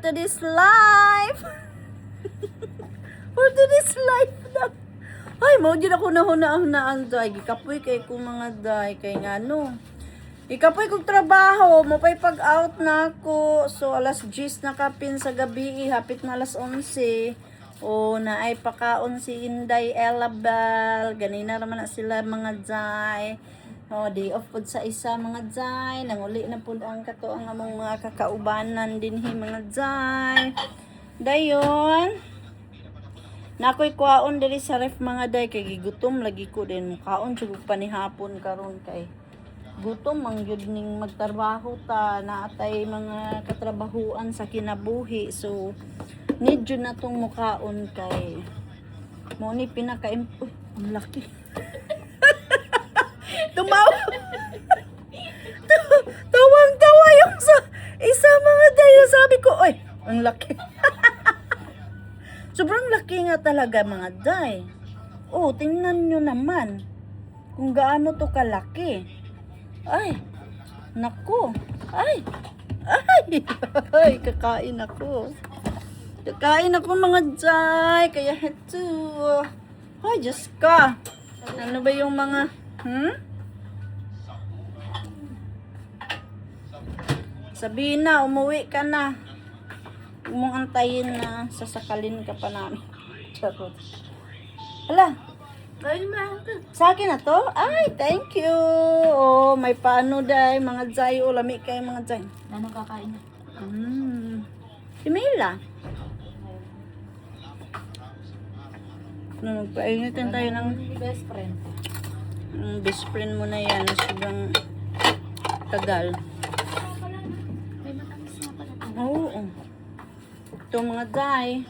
today's life. For today's life na. Ay, mao jud ako na huna-hunaan, day. Gikapoy kay ko, mga day, kay ngano. Ikapoy kog trabaho, mo pa'y pag-out na ako. So, alas 10 na kapin sa gabi, hapit na alas 11. O, na ay pakaon si Inday Elabel. Ganina naman na sila, mga day. O, day off pod sa isa, mga day. Nanguli na pod ang kato ang among mga kakaubanan dinhi, mga day. Dayon. Nakoy kuwaon diri sa ref, mga day, kay gigutom lagi ko din. Kaon jud og panihapon karon kay gutom ang gyud ning magtrabaho ta, naatay mga katrabahuan sa kinabuhi, so need jud na tong mukaon kay mo ni pinaka. Uy, ang laki. Tumawa, tawang tawa yung sa isa, mga day. Sabi ko, "Oy, ang laki." Sobrang laki nga talaga, mga day. Oh, tingnan nyo naman kung gaano to kalaki. Ay, nako. Ay, ay, ay, kakain ako. Kakain ako, mga day. Kaya heto. Ay, Diyos ka. Ano ba yung mga, Sabihin na, umuwi ka na. Huwag mong antayin na sasakalin ka pa namin. Charot. Hala, Ay, ma. Sa akin na to? Ay, thank you. Oh, may paano day, mga jay. Oh, lami kayo, mga jay. Ano kakain na? Si Mila. Ano, magpainitan tayo ng Best friend. Best friend mo na yan. Sobrang tagal. May matamis nga pala to. Oo. Ito, mga day.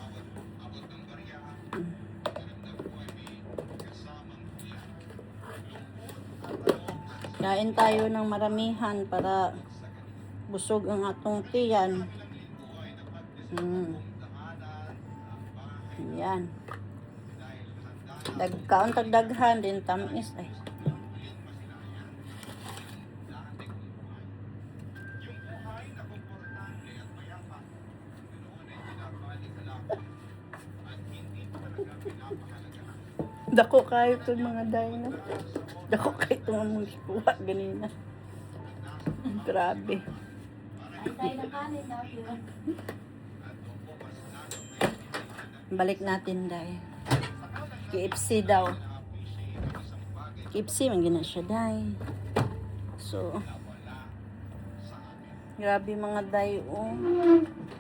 Kain tayo ng maramihan para busog ang atong tiyan. Yan. Dagkaon tagdaghan din tamis ay. Dako kayo to, mga day na. Dako kayo itong among gikuha ganina. Grabe. Kain tayo ng kanin na. Yun. Balik natin, day. KFC daw. KFC, man gina siya, day. So, grabe, mga day, oh.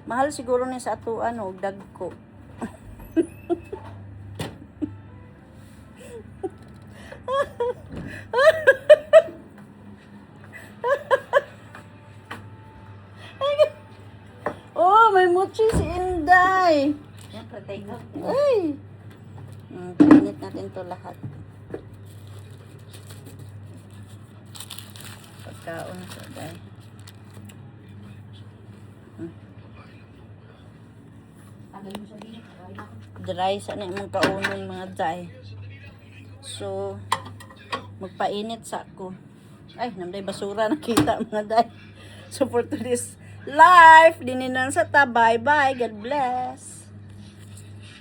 Mahal siguro ni sa atuan, oh, dagko. Oh, may mochi si Inday. Siyempre, take out. Ay! Painit natin to lahat. Pagkaon sa day. Tagal mo sabihin. Kain ako. Dry sa na imong kaunon, mga day. So, magpainit sa ako. Ay, namday basura nakita, mga day. So for today's life, dininan sa ta. Bye-bye. God bless.